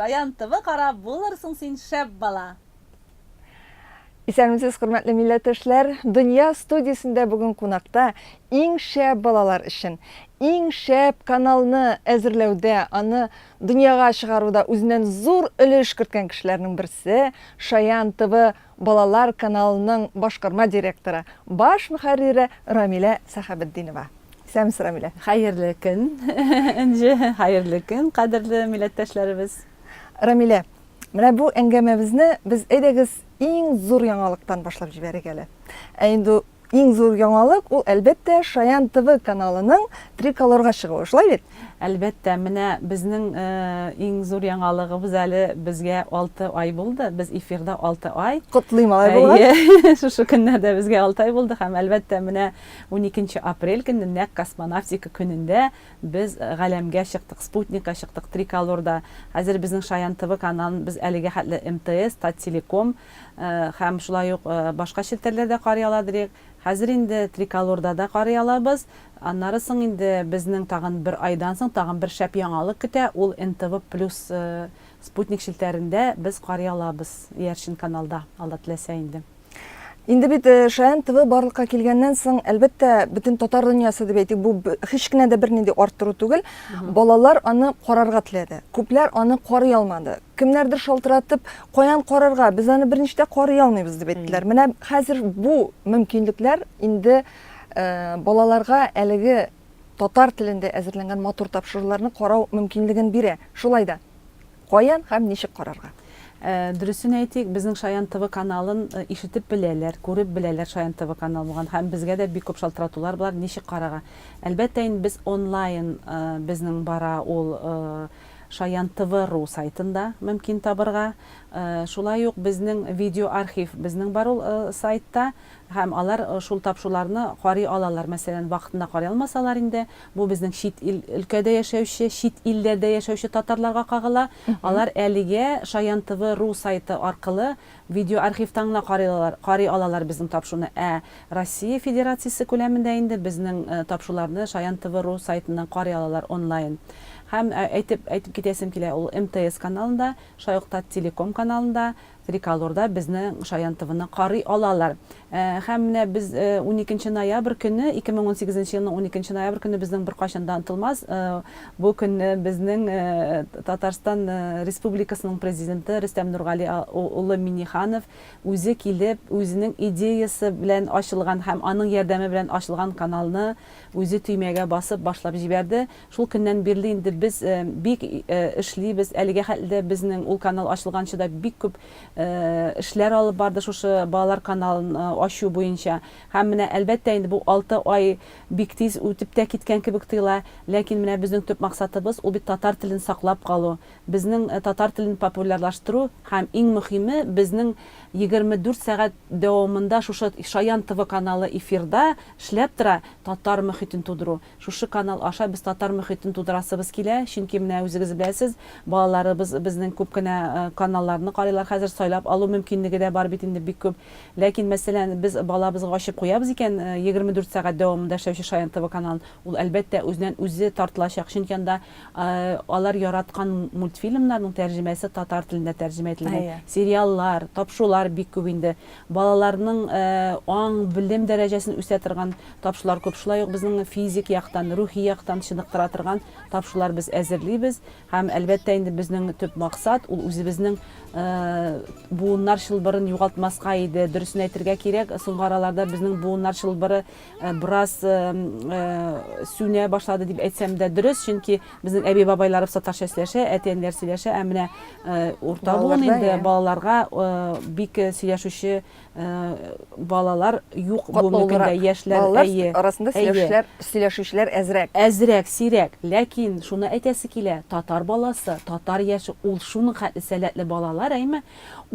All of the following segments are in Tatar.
Шаян ТВ кара, булырсың син шәп бала! Исәнмесез, хөрмәтле милләттәшләр! Дөнья студиясендә бүген кунакта иң шәп балалар өчен, иң шәп каналны әзерләүдә, аны дөньяга чыгаруда үзеннән зур өлеш керткән кешеләрнең берсе, Шаян ТВ балалар каналының башкарма директоры, баш мөхәррире Рамилә Сәхәбетдинова. Исәнмесез, Рамилә! Хәерле көн, Энҗе! Хәерле көн, кадерле милләттәшләребез! Рамилә, Менә бу әңгәмәбезне без әйдәгез иң зур яңалыктан башлап җибәрик әле. Ә инде иң зур яңалык ул, әлбәттә, Шаян ТВ каналының триколорга чыгуы, шулай бит? Әлбәттә, менә безнең иң зур яңалыгыбыз әле безгә 6 ай булды. Без эфирда 6 ай. Котлыйм алай булгач. Әйе, шушы көннәрдә безгә 6 ай булды һәм, әлбәттә, менә 12 апрель көнне, нәкъ космонавтика көнендә Без галәмгә чыктык, спутникка чыктык, Триколорда. Хәзер безнең Шаян ТВ каналын без әлегә хәтле МТС, Таттелеком һәм шулай ук башка челтәрләрдә карый ала дирек. Хәзер инде Триколорда да карый алабыз. Аннары соң инде безнең тагын бер айдан соң тагын бер шәп яңалык көтә, ул НТВ плюс спутник челтәрендә без карый алабыз, иярчен каналда, Алла теләсә инде. Инде бит Шаян ТВ барлыкка килгәннән соң, әлбәттә, бөтен татар дөньясы дип әйтик, бу һич кенә дә бернинди арттыру түгел. Балалар аны карарга теләде. Күпләр аны карый алмады. Кемнәрдер шалтыратып, каян карарга, без аны берничек тә карый алмыйбыз дип әйттеләр. Менә хәзер бу мөмкинлекләр инде балаларга әлеге татар телендә әзерләнгән матур тапшыруларны карау мөмкинлеген бирә. Шулай да Каян һәм ничек карарга? Дөресен әйтик, безнең Шаян ТВ каналын ишетеп беләләр, күреп беләләр Шаян ТВ каналы булган һәм безгә дә бик күп шалтыратулар бар, ничек карарга. Әлбәттә инде без онлайн безнең бара ул Шаян ТВ ру сайтында мөмкин табырга. Шулай ук безнең видеоархив безнең бар ул сайтта. Һәм алар шул тапшыруларны карый алалар. Мәсәлән, вакытында карый алмасалар инде, бу безнең чит ил өлкәдә яшәүче, чит илләрдә яшәүче татарларга кагыла. Алар әлегә Шаян ТВ ру сайты аркылы видеоархивтан гына карый алалар, карый алалар безнең тапшыруны. Ә Россия Федерациясе күләмендә инде безнең тапшыруларны Шаян ТВ ру сайтыннан карый алалар онлайн. Һәм әйтеп, әйтеп китәсем килә, ул МТС каналында, шулай ук Таттелеком каналында, Триколорда безнең Шаян ТВны карый алалар. Һәм менә без уникенче ноябрь көне, 2018 елның уникенче ноябрь көне безнең беркайчан да онытылмас. Бу көнне безнең Татарстан Республикасының Президенты Рөстәм Нургали улы Миңнеханов үзе килеп, үзенең идеясе белән ачылган һәм аның ярдәме белән ачылган каналны үзе төймәгә басып башлап җибәрде. Шул көннән бирле инде без бик эшлибез. Әлегә хәтле дә безнең ул канал ачылганчы да бик күп эшләр алып барды шушы балалар каналын ачу буенча. Һәм менә, әлбәттә инде, бу алты ай бик тиз үтеп тә киткән кебек тоела. Ләкин менә безнең төп максатыбыз, ул бит татар телен саклап калу, безнең татар телен популярлаштыру һәм иң мөхиме, безнең 24 сәгать дәвамында шушы Шаян ТВ каналы эфирда эшләп тора, татар мөхитен тудыру. Шушы канал аша без татар мөхитен тудырасыбыз килә, чөнки менә үзегез беләсез, балаларыбыз безнең күп кенә каналларны карыйлар хәзер, сайлап алу мөмкинлеге дә бар бит инде бик күп. Ләкин, мәсәлән, без балабызга ачып куябыз икән 24 сәгать дәвамында эшләүче Шаян ТВ каналын, ул, әлбәттә, үзеннән үзе тартылачак, чөнки анда алар яраткан мультфильмнарның тәрҗемәсе татар телендә тәрҗемә ителгән, сериаллар, тапшырулар бик күп инде. Балаларның аң, белем дәрәҗәсен үсә торган тапшырулар күп. Шулай ук безнең физик яктан, рухи яктан чыныктыра торган тапшырулар без әзерлибез. Һәм, әлбәттә инде, безнең төп максат, ул үзебезнең буыннар чылбырын югалтмаска иде. Дөресен әйтергә кирәк, соңгы араларда безнең буыннар чылбыры бераз сүнә башлады дип әйтсәм дә дөрес, чөнки безнең әби-бабайларыбыз татарча сөйләшә, әти-әниләр сөйләшә, ә менә урта буын инде балаларга бик сөйләшүче балалар юк бүгенге көндә, яшьләр, әйе. Арасында сөйләшүчеләр, сөйләшүчеләр әзрәк. Әзрәк, сирәк. Ләкин шуны әйтәсе килә, татар баласы, татар яше, ул шуның хәтле сәләтле балалар, әйме?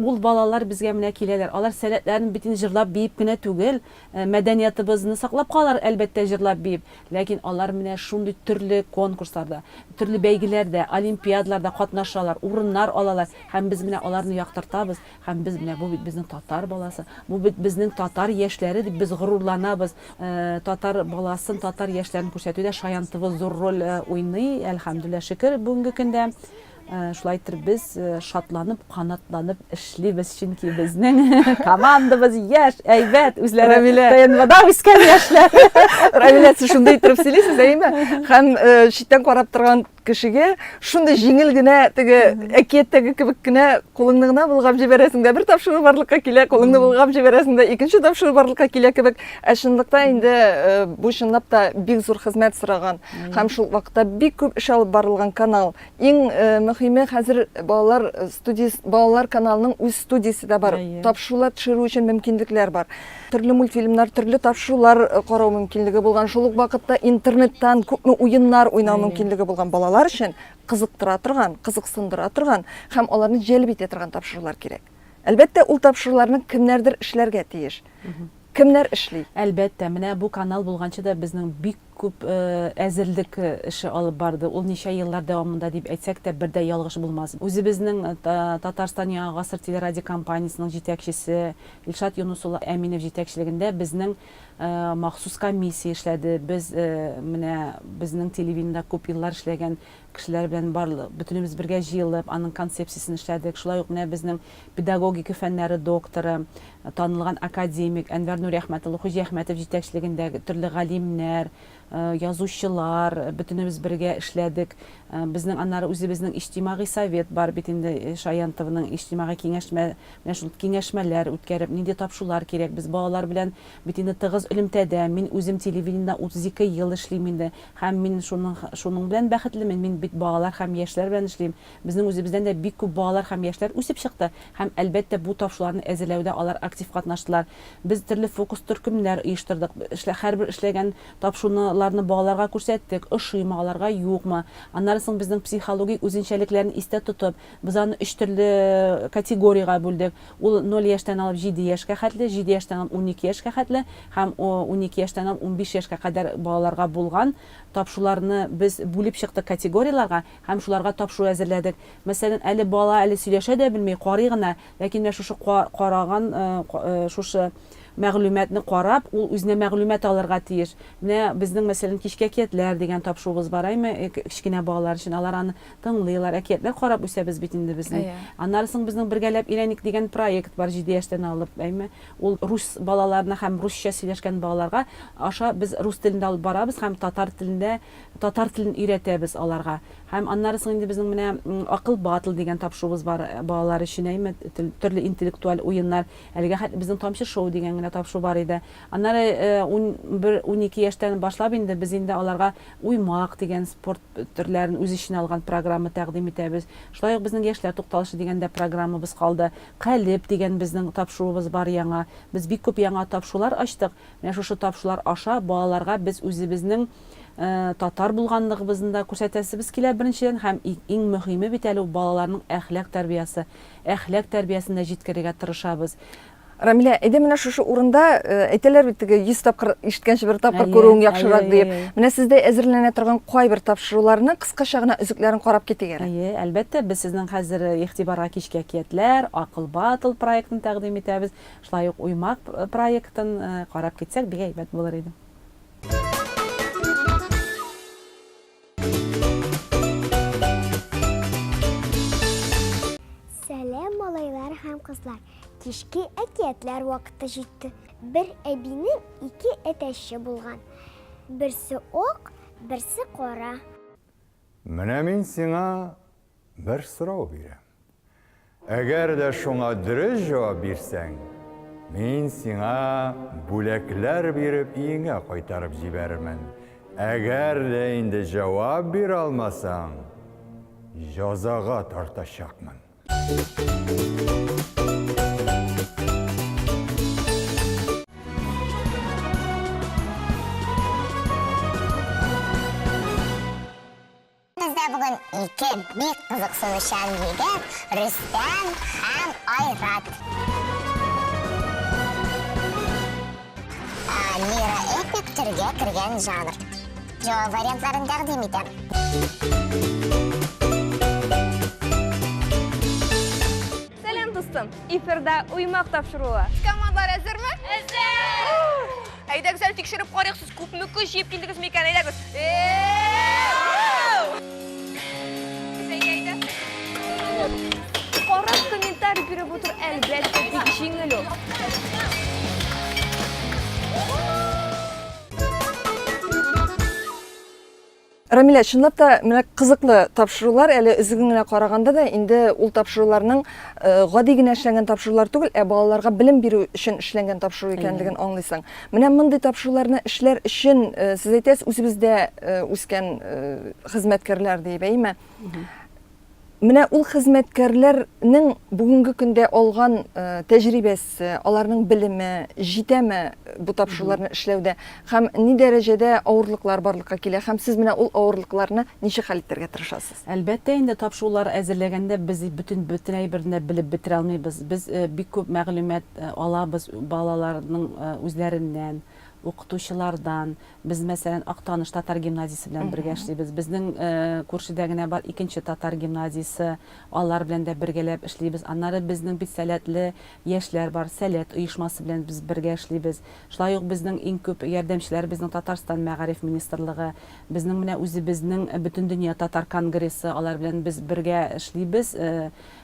Ул балалар безгә менә киләләр. Алар сәләтләрен бит инде җырлап, биеп кенә түгел, Мәдәниятыбызны саклап калалар, әлбәттә, җырлап-биеп. Ләкин алар менә шундый төрле конкурсларда, төрле бәйгеләрдә, олимпиадаларда катнашалар, урыннар алалар. Һәм без менә аларны яктыртабыз. Һәм без менә бу бит безнең татар баласы, бу бит безнең татар яшьләре дип без горурланабыз. Татар баласын, татар яшьләрен күрсәтүдә Шаян ТВ зур роль уйный, әлхәмдүлилләһ, шөкер, бүгенге көндә. Шулай итеп без шатланып, канатланып эшлибез, чөнки безнең командабыз яшь, әйбәт, үзләре ТНВда үскән яшьләр. Рамилә, сез шундый итеп сөйлисез, әйеме? Һәм читтән карап торган кешегә шундый җиңел генә теге әкияттәге кебек кенә кулыңны гына болгап җибәрәсең дә бер тапшыру барлыкка килә, кулыңны болгап җибәрәсең дә икенче тапшыру барлыкка килә кебек. Ә чынлыкта инде бу чынлап та бик зур хезмәт сораган һәм шул вакытта бик күп эш алып барылган канал. Иң мөхиме, хәзер балалар студиясе, балалар каналының үз студиясе дә бар. Тапшырулар төшерү өчен мөмкинлекләр бар. Төрле мультфильмнар, төрле тапшырулар карау мөмкинлеге булган. Шул ук вакытта интернеттан күпме уеннар уйнау мөмкинлеге булган балалар өчен кызыктыра торган, кызыксындыра торган һәм аларны җәлеп итә торган тапшырулар кирәк. Әлбәттә, ул тапшыруларны кемнәрдер эшләргә тиеш. Кемнәр эшли? Әлбәттә, менә бу канал булганчы да безнең бик күп әзерлек эше алып барды. Ул ничә еллар дәвамында дип әйтсәк тә, бер дә ялгыш булмас. Үзебезнең Татарстан Яңа гасыр телерадиокомпаниясенең җитәкчесе Илшат Юныс улы Әминев җитәкчелегендә безнең махсус комиссия эшләде. Без менә безнең телевидениедә күп еллар эшләгән кешеләр белән барлык, бөтенебез бергә җыелып, аның концепциясен эшләдек. Шулай ук менә безнең педагогика фәннәре докторы, танылган академик Әнвәр Нуриәхмәт улы Хуҗиәхмәтов җитәкчелегендәге төрле галимнәр, язучылар, бөтенебез бергә эшләдек. Безнең аннары үзебезнең иҗтимагый совет бар бит инде, Шаян ТВның иҗтимагый киңәшмә, менә шул киңәшмәләр үткәреп, нинди тапшырулар кирәк, без балалар белән бит инде тыгыз элемтәдә, мин үзем телевидениедә 32 ел эшлим инде, Һәм мин шуның, шуның белән бәхетлемен, мин бит балалар һәм яшьләр белән эшлим. Безнең үзебездән дә бик күп балалар һәм яшьләр үсеп чыкты һәм, әлбәттә, бу тапшыруларны әзерләүдә алар актив катнаштылар. Без төрле фокус-төркемнәр оештырдык, эшлә, һәрбер эшләгән тапшыруны, ларны балаларга күрсәттек, ошыймы аларга, юкмы. Аннары соң безнең психологик үзенчәлекләрне истә тотып, без аны өч төрле категориягә бүлдек. Ул ноль яшьтән алып җиде яшькә хәтле, җиде яшьтән алып 12 яшькә хәтле һәм 12 яшьтән алып 15 яшькә кадәр балаларга булган тапшыруларны без бүлеп чыктык категорияләргә һәм шуларга тапшыру әзерләдек. Мәсәлән, әле бала әле сөйләшә дә белми, карый гына, ләкин менә шушы караган шушы мәгълүматны карап, ул үзенә мәгълүмат алырга тиеш. Менә безнең, мәсәлән, Кичке әкиятләр дигән тапшыруыбыз бар, әйме, кечкенә балалар өчен. Алар аны Тыңлыйлар, әкиятләр карап үсәбез бит инде безнең. Әйе. Аннары соң безнең Бергәләп өйрәник дигән проект бар, 7 яшьтән алып, әйме. Ул рус балаларына һәм русча сөйләшкән балаларга аша без рус телендә алып барабыз һәм татар телендә татар телен өйрәтәбез аларга. Һәм аннары соң инде безнең менә Акыл батл дигән тапшыруыбыз бар балалар өчен, әйме, төрле интеллектуаль уеннар. Әлегә хәтле безнең Тамчы шоу дигән генә тапшыру бар иде. Аннары 11, 12 яшьтән башлап инде без инде аларга Уймак дигән спорт төрләрен үз эченә алган программа тәкъдим итәбез. Шулай ук безнең Яшьләр тукталышы дигән дә программабыз калды. Калеб дигән безнең тапшыруыбыз бар яңа. Без бик күп яңа тапшырулар ачтык. Менә шушы тапшырулар аша балаларга без үзебезнең татар булганлыгыбызны да күрсәтәсебез килә беренчедән һәм иң мөһиме бит әле ул балаларның әхлак тәрбиясе. Әхлак тәрбиясен дә җиткерергә тырышабыз. Рамилә, әйдә менә шушы урында әйтәләр бит теге 100 тапкыр ишеткәнче бер тапкыр күрүең яхшырак диеп. Менә сездә әзерләнә торган кайбер тапшыруларның кыскача гына өзекләрен карап китик әле. Әйе, әлбәттә, без сезнең хәзер игътибарга Кичке әкиятләр, Акыл батл проектын тәкъдим итәбез. Шулай ук Уймак проектын карап китсәк, бик әйбәт булыр иде. Сәлам, малайлар һәм кызлар. Кичке әкиятләр вакыты җитте. Бер әбинең ике әтәче булган. Берсе ак, берсе кара. Менә мин сиңа бер сорау бирәм. Әгәр дә шуңа дөрес җавап бирсәң, мин сиңа бүләкләр биреп өеңә кайтарып җибәрермен. Әгәр дә инде җавап бирә алмасаң, җазага тартачакмын. Бездә бүген ике бик кызыксынучан егет, Рөстәм һәм Айрат. Лиро-эпик төргә кергән жанр. Җавап вариантларын тәкъдим итәм. Сәлам, дустым! Эфирда Уймак тапшыруы. Командалар әзерме? Әзер! Әйдәгез әле тикшереп карыйк, сез күпме көч җыеп килдегез микән? Әйдәгез. Әйдә, әйдә. биреп утыру, әлбәттә, бик җиңел ул. Рамилә, чынлап та, менә кызыклы тапшырулар, әле өзеген генә караганда да, инде ул тапшыруларның э, гади генә эшләнгән тапшырулар түгел, ә балаларга белем бирү өчен эшләнгән тапшыру икәнлеген аңлыйсың. Менә мондый тапшыруларны эшләр өчен, э, сез әйтәсез, үзебездә э, үскән хезмәткәрләр диеп, әйеме? Менә ул хезмәткәрләрнең бүгенге көндә алган тәҗрибәсе, аларның белеме җитәме бу тапшыруларны эшләүдә һәм ни дәрәҗәдә авырлыклар барлыкка килә һәм сез менә ул авырлыкларны ничек хәл итәргә тырышасыз? Әлбәттә инде, тапшырулар әзерләгәндә без бөтен бөтен әйберне дә белеп бетерә алмыйбыз. Без бик күп мәгълүмат алабыз балаларның үзләреннән, укытучылардан. Без, мәсәлән, Актаныш татар гимназиясе белән бергә эшлибез. Безнең күршедә генә бар икенче татар гимназиясе, алар белән дә бергәләп эшлибез. Аннары безнең бит сәләтле яшьләр бар, Сәләт оешмасы белән без бергә эшлибез. Шулай ук безнең иң күп ярдәмчеләр безнең Татарстан мәгариф министрлыгы, безнең менә үзебезнең Бөтендөнья татар конгрессы, алар белән без бергә эшлибез.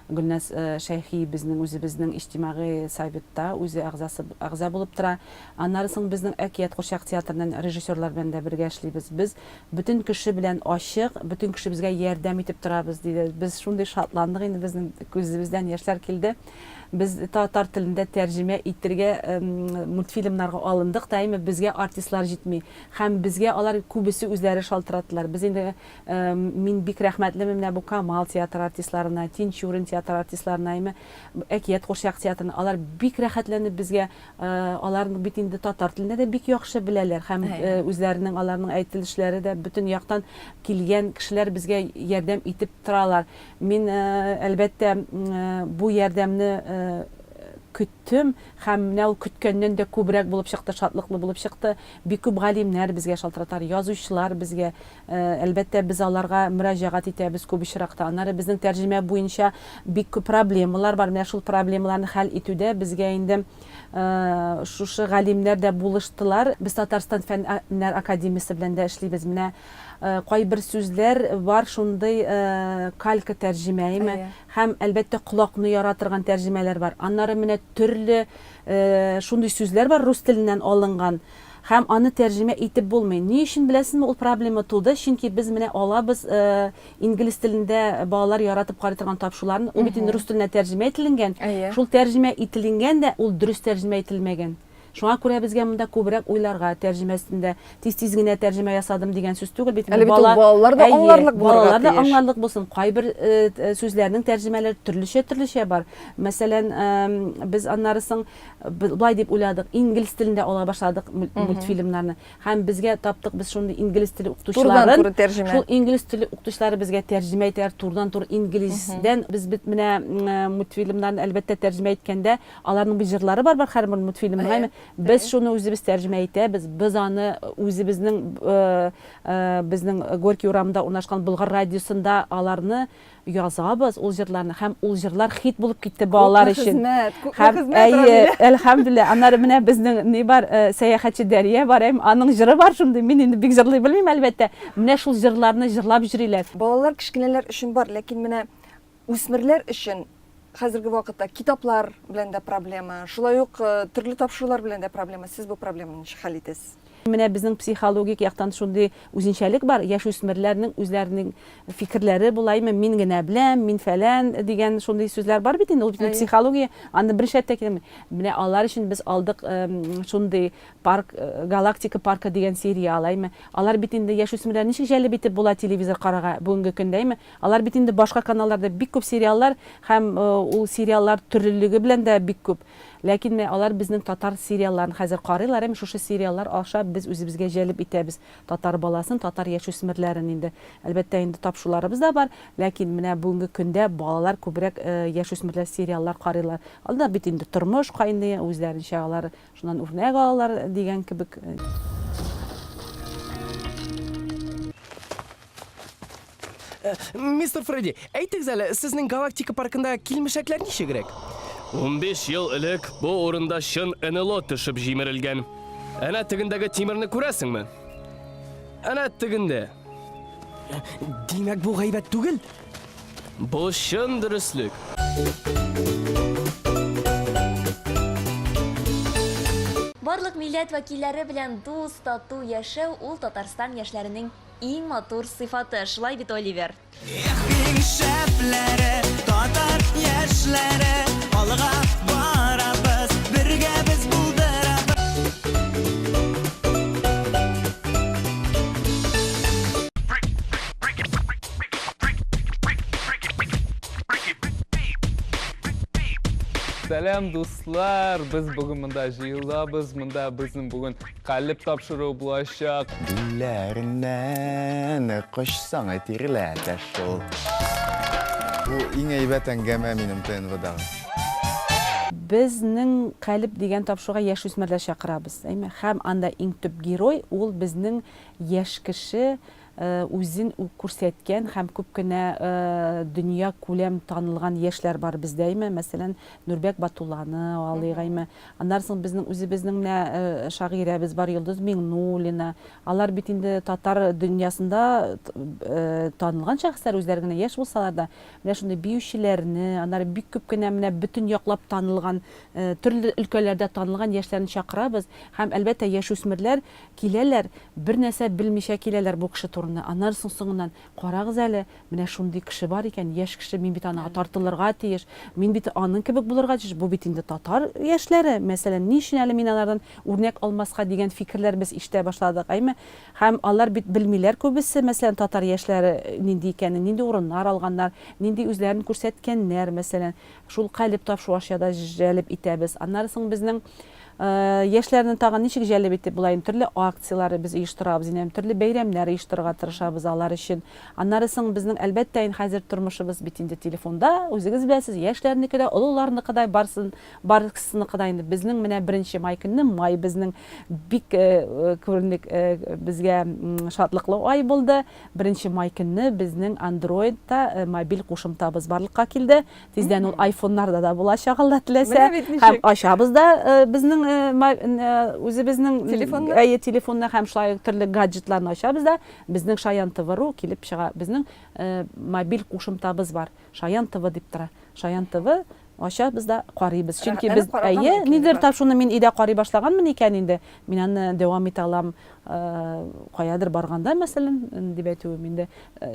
Гөлназ Шәйхи безнең үзебезнең иҗтимагый советта үзе әгъзасы әгъза булып тора. Аннары соң безнең Әкият курчак театрыннан режиссерлар белән дә бергә эшлибез. Без бөтен кеше белән ачык, бөтен кеше безгә ярдәм итеп торабыз, диде. Без шундый шатландык инде, безнең күзебездән яшьләр килде. Без татар телендә тәрҗемә итергә мультфильмнарга алындык та, әмма безгә артистлар җитми. Һәм безгә алар күбесе үзләре шалтыраттылар. Без инде Мин бик рәхмәтлемен менә бу Камал театры артистларына, Тинчурин театры артистларына, әйме, Әкият курчак театрына. Алар бик рәхәтләнеп безгә, алар бит инде татар телендә дә бик яхшы беләләр һәм үзләренең аларның әйтелешләре дә бөтен яктан килгән кешеләр безгә ярдәм итеп торалар. Мин, әлбәттә, бу ярдәмне көттем һәм менә ул көткәннән дә күбрәк булып чыкты, шатлыклы булып чыкты. Бик күп галимнәр безгә шалтыраталар, язучылар безгә Әлбәттә, без аларга мөрәҗәгать итәбез күп очракта. Аннары безнең тәрҗемә буенча бик күп проблемалар бар. Менә шул проблемаларны хәл итүдә безгә инде шушы галимнәр дә булыштылар. Без Татарстан фәннәр академиясе белән дә эшлибез. Менә кайбер сүзләр бар шундый калька тәрҗемә, әйеме? Һәм, әлбәттә, колакны яра торган тәрҗемәләр бар. Аннары менә төрле шундый сүзләр бар рус теленнән алынган. Һәм аны тәрҗемә итеп булмый. Ни өчен беләсезме ул проблема туды? Чөнки без менә алабыз инглиз телендә балалар яратып карый торган тапшыруларны, ул бит инде рус теленә тәрҗемә ителенгән. Шул тәрҗемә ителенгән дә, ул дөрес тәрҗемә ителмәгән. Шуңа күрә безгә монда күбрәк уйларга, тәрҗемә өстендә. Тиз-тиз генә тәрҗемә ясадым дигән сүз түгел бит инде. Әле бит ул балалар да аңларлык булырга тиеш. Балалар да аңларлык булсын. Кайбер сүзләрнең тәрҗемәләре төрлечә-төрлечә бар. Мәсәлән, без аннары соң Болай дип уйладык, инглиз телендә ала башладык мультфильмнарны. Һәм безгә таптык без шундый инглиз теле укытучыларын. Турыдан-туры тәрҗемә. Шул инглиз теле укытучылары безгә тәрҗемә итәләр, турыдан-туры инглиздән. Без бит менә мультфильмнарны әлбәттә тәрҗемә иткәндә, аларның бит җырлары бар бар һәрбер мультфильмның, әйме? Без шуны үзебез тәрҗемә итәбез. Без аны үзебезнең безнең Горький урамында урнашкан Болгар радиосында аларны Язабыз ул җырларны һәм ул җырлар хит булып китте балалар өчен. Күпме хезмәт, күпме хезмәт, Рамилә. Әйе, әлхәмдүлилләһ. Аннары менә безнең ни бар, сәяхәтче Дәрия бар, әйме, аның җыры бар шундый. Мин инде бик җырлый белмим, әлбәттә. Менә шул җырларны җырлап йөриләр. Балалар, кечкенәләр өчен бар, ләкин менә үсмерләр өчен хәзерге вакытта китаплар белән дә проблема, шулай ук төрле тапшырулар белән дә проблема. Сез бу проблеманы ничек хәл итәсез? Менә безнең психологик яктан шундый үзенчәлек бар, яшүсмерләрнең үзләренең фикерләре була, әйме, мин генә беләм, мин фәлән дигән шундый сүзләр бар бит инде, ул бит психология, аны берничә рәт тә килә. Менә алар өчен без алдык шундый парк, Галактика паркы дигән сериал, әйме. Алар бит инде яшүсмерләр ничек җәлеп итеп була телевизор карарга бүгенге көндә, әйме. Алар бит инде башка каналларда бик күп сериаллар һәм ул сериаллар төрлелеге белән дә бик күп. Ләкин менә алар безнең татар сериалларын хәзер карыйлар, әмма шушы сериаллар аша без үзебезгә җәлеп итәбез татар баласын, татар яшүсмерләрен инде. Әлбәттә инде тапшыруларыбыз да бар, ләкин менә бүгенге көндә балалар күбрәк яшүсмерләр сериаллар карыйлар. Алда бит инде тормыш кайный, үзләренчә алар шуннан үрнәк алалар дигән кебек. Э, мистер Фредди, әйтегез әле, сезнең галактика паркында килмешәкләр ничегрәк? 15 ел элек бу урында чын НЛО төшеп җимерелгән. Әнә тегендәге тимерне күрәсеңме? Әнә тегендә. Димәк, бу гайбәт түгел? Бу чын дөреслек. Барлык милләт вәкилләре белән дус, тату яшәү ул Татарстан яшьләренең иң матур сыйфаты. Шулай бит, Оливер? Эх, иң шәпләре, татар яшьләре, алга барабыз, бергә без булдырабыз. Сәлам, дуслар! Без бүген монда җыелабыз. Монда безнең бүген калеб тапшыруы булачак. Билләреннән кочсаң тирләтә шул. Бу иң әйбәт әңгәмә минем ТНВдагы. Безнең Калеб дигән тапшыруга яшүсмерләр чакырабыз, әйме? Һәм анда иң төп герой ул безнең яшь кеше, Үзен үк күрсәткән һәм күп кенә дөнья күләм танылган яшьләр бар бездә, әйме? Мәсәлән, Нурбәк Батулланы алыйк, әйме? Аннары соң безнең үзебезнең менә шагыйрәбез бар, Йолдыз Миңнуллина. Алар бит инде татар дөньясында танылган шәхесләр, үзләре генә яшь булсалар да, менә шундый биючеләрне, аннары бик күп кенә менә бөтен яклап танылган, төрле өлкәләрдә танылган яшьләрне чакырабыз һәм, әлбәттә, яшүсмерләр Киләләр, бер нәрсә белмичә киләләр бу кеше турында. Аннары соң соңыннан, карагыз әле, менә шундый кеше бар икән, яшь кеше, мин бит анага тартылырга тиеш, мин бит аның кебек булырга тиеш, бу бит инде татар яшьләре, мәсәлән, ни өчен әле мин алардан үрнәк алмаска дигән фикерләр без ишетә башладык, әйме? Һәм алар бит белмиләр күбесе, мәсәлән, татар яшьләре нинди икәнен, нинди урыннар алганнар, нинди үзләрен күрсәткәннәр, мәсәлән. Шул калеб тапшу аша да җәлеп итәбез. Аннары соң безнең яшьләрне тагын ничек җәлеп итеп була инде? Төрле акцияләр без оештырабыз инде, төрле бәйрәмнәр оештырырга тырышабыз алар өчен. Аннары соң безнең, әлбәттә инде, хәзер тормышыбыз бит инде телефонда, үзегез беләсез, яшьләрнеке дә, олыларныкы да, барсын, барысыныкы да инде. Безнең менә беренче май көнне, май безнең бик күренек, безгә шатлыклы ай булды. Беренче май көнне безнең Android-та мобиль кушымтабыз барлыкка килде. Тиздән ул айфоннарда да булачак, Алла теләсә. Һәм ачабыз да э, безнең э, э, үзебезнең телефонны, әйе, телефонны һәм шулай ук төрле гаджетларны ачабыз да, безнең Шаян ТВ.ру килеп чыга. Безнең мобиль кушымтабыз бар. Шаян ТВ дип тора. Шаян ТВ ачабыз да карыйбыз. Чөнки без әйе, нидер тап шуны мин өйдә карый башлаганмын икән инде, мин аны дәвам итә алам. Каядыр барганда, мәсәлән, дип әйтүем инде,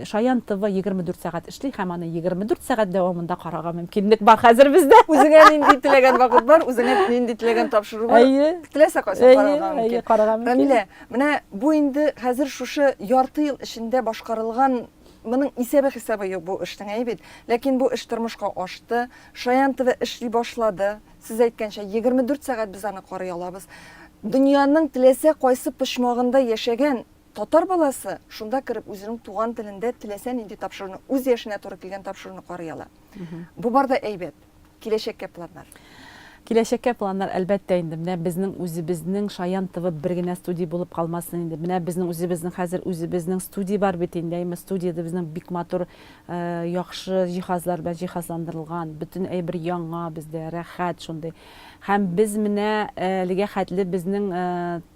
Шаян ТВ 24 сәгать эшли һәм аны 24 сәгать дәвамында карарга мөмкинлек бар хәзер бездә. Үзеңә нинди теләгән вакыт бар, үзеңә нинди теләгән тапшыру бар. Әйе. Теләсә кайсын карарга мөмкин. Әйе, карарга мөмкин. Рамилә, менә бу инде хәзер шушы ярты ел эчендә башкарылган, моның исәбе-хисабы юк бу эшнең, әйе бит? Ләкин бу эш тормышка ашты, Шаян ТВ эшли башлады. Сез әйткәнчә, 24 сәгать без аны карый алабыз. Дөньяның теләсә кайсы почмагында яшәгән татар баласы шунда кереп үзенең туган телендә теләсә нинди тапшыруны, үз яшенә туры килгән тапшыруны карый ала. Бу бар да әйбәт. Киләчәккә планнар. Киләчәккә планнар, әлбәттә инде, менә безнең үзебезнең Шаян ТВ бер генә студия булып калмасын инде. Менә безнең үзебезнең хәзер үзебезнең студия бар бит инде, әйме, студиядә безнең бик матур Яхшы җиһазлар белән җиһазландырылган, бөтен әйбер яңа бездә, рәхәт шундый. Һәм без менә әлегә хәтле безнең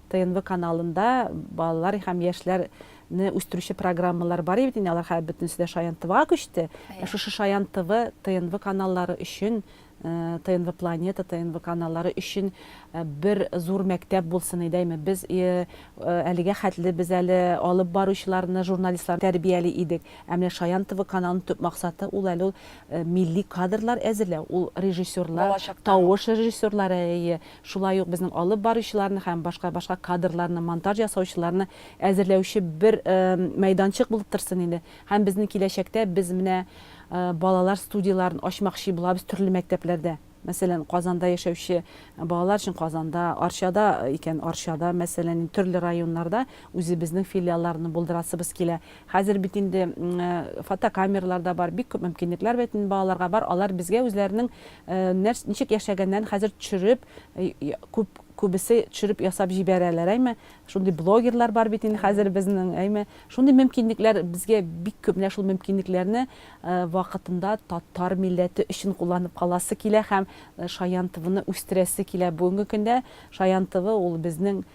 ТНВ каналында балалар һәм яшьләрне үстерүче программалар бар бит инде, алар хәзер бөтенесе дә Шаян ТВга күчте. Ә шушы Шаян ТВ, ТНВ каналлары өчен ТНВ Планета, ТНВ каналлары өчен бер зур мәктәп булсын иде, әйме. Без әлегә хәтле без әле алып баручыларны, журналистларны тәрбияли идек. Ә менә Шаян ТВ каналының төп максаты ул әле ул милли кадрлар әзерләү, ул режиссерлар, тавыш режиссерлары, әйе, шулай ук безнең алып баручыларны һәм башка-башка кадрларны, монтаж ясаучыларны әзерләүче бер мәйданчык булып торсын инде. Һәм безнең киләчәктә без менә балалар студияләрен ачмакчы булабыз төрле мәктәпләрдә. Мәсәлән, Казанда яшәүче балалар өчен Казанда, Арчада икән, Арчада, мәсәлән, төрле районнарда үзебезнең филиалларны булдырасыбыз килә. Хәзер бит инде фотокамералар да бар, бик күп мөмкинлекләр бит инде балаларга бар. Алар безгә үзләренең нәрс, ничек яшәгәннәрен хәзер төшереп, күп, күбесе төшереп ясап җибәрәләр, әйме? Шундый блогерлар бар бит инде хәзер безнең, әйме? Шундый мөмкинлекләр безгә бик күп. Менә шул мөмкинлекләрне вакытында татар милләте өчен кулланып каласы килә һәм Шаян ТВны үстерәсе килә. Бүгенге көндә Шаян ТВ ул безнең.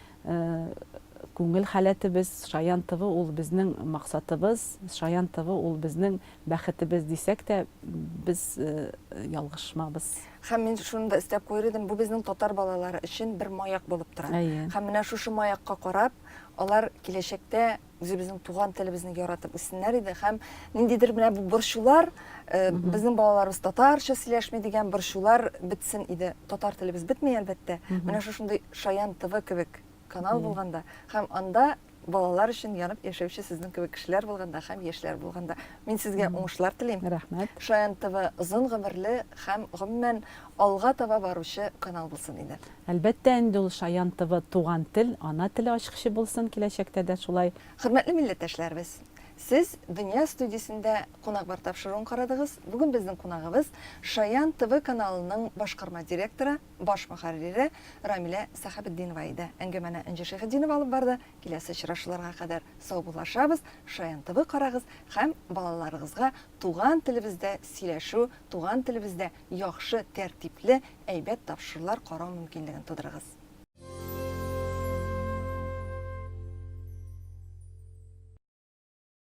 күңел халәтебез, Шаян ТВ ул безнең максатыбыз, Шаян ТВ ул безнең бәхетебез дисәк тә, без ялгышмабыз. Һәм мин шуны да өстәп куер идем, бу безнең татар балалары өчен бер маяк булып тора. Әйе. Һәм менә шушы маякка карап, алар киләчәктә үзебезнең туган телебезне яратып үссеннәр иде һәм ниндидер менә бу борчулар, э, безнең балаларыбыз татарча сөйләшми дигән борчулар бетсен иде. Татар телебез бетми, әлбәттә. Менә шушындый Шаян ТВ кебек канал булганда һәм анда балалар өчен янып яшәүче сезнең кебек кешеләр булганда һәм яшьләр булганда. Мин сезгә уңышлар телим. Рәхмәт. Шаян ТВ озын гомерле һәм гомумән алга таба баручы канал булсын иде. Әлбәттә инде ул Шаян ТВ туган тел, ана теле ачкычы булсын киләчәктә дә шулай. Хөрмәтле милләттәшләребез! Сез Дөнья студиясендә Кунак бар тапшыруын карадыгыз. Бүген безнең кунагыбыз Шаян ТВ каналының башкарма директоры, баш мөхәррире Рамилә Сәхәбетдинова иде. Әңгәмәне Энҗе Шәйхетдинова алып барды. Киләсе очрашуларга кадәр саубуллашабыз. Шаян ТВ карагыз һәм балаларыгызга туган телебездә сөйләшү, туган телебездә яхшы, тәртипле, әйбәт тапшырулар карау мөмкинлеген тудырыгыз.